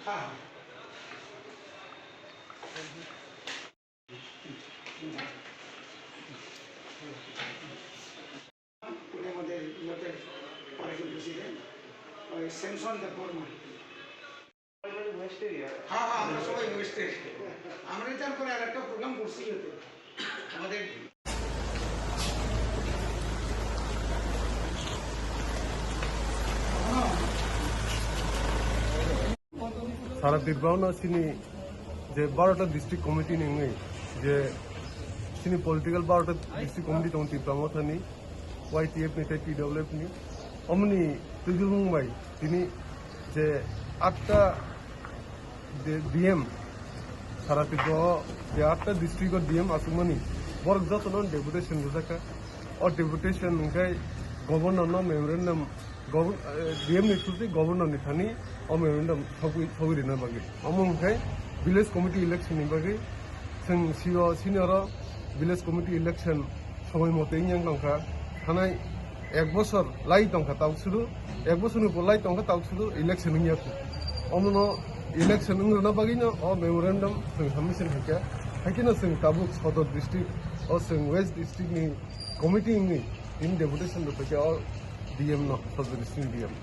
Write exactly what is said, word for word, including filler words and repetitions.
উনি আমাদের ইয়েতে পড়াশোনা করছিলেন, ওই স্যামসন দেববর্মা। হ্যাঁ, হ্যাঁ, আমরা সবাই ওয়েস্টের। আমরা তারপরে আর একটা প্রোগ্রাম করছি ইয়েতে। আমাদের Sara Tripura no sini je barota district committee ni wngwi je sini political barota district committee tong Tripura Motha ni, Y T F ni tei T W F ni, omoni twijlung bai tini je atta je D M sara Tripura o je atta district o D M aswkmani borok jotono deputation rwjakha. O deputation hwnkhe governor no memorandum Govern-, eh, D M ni through tei governor ni thani o memorandum sogwi, sogwi rina bagwi. Omo hwnkhe village committee election ni bagwi chwng C O senior o village committee election somoi mote wngya wng tongkha. Thanai ek bosor lai tongkha tabuk sudu, ek bosor ni pore lai tongkha tabuk sudu election wngya kho. Omono election wng rwna bagwi no o memorandum chwng submission khaikha. Haikhe no chwng tabuk Sodor district o chwng West district ni committee wngwi tini deputation rwphaikha o D M no, Sodor district ni D M.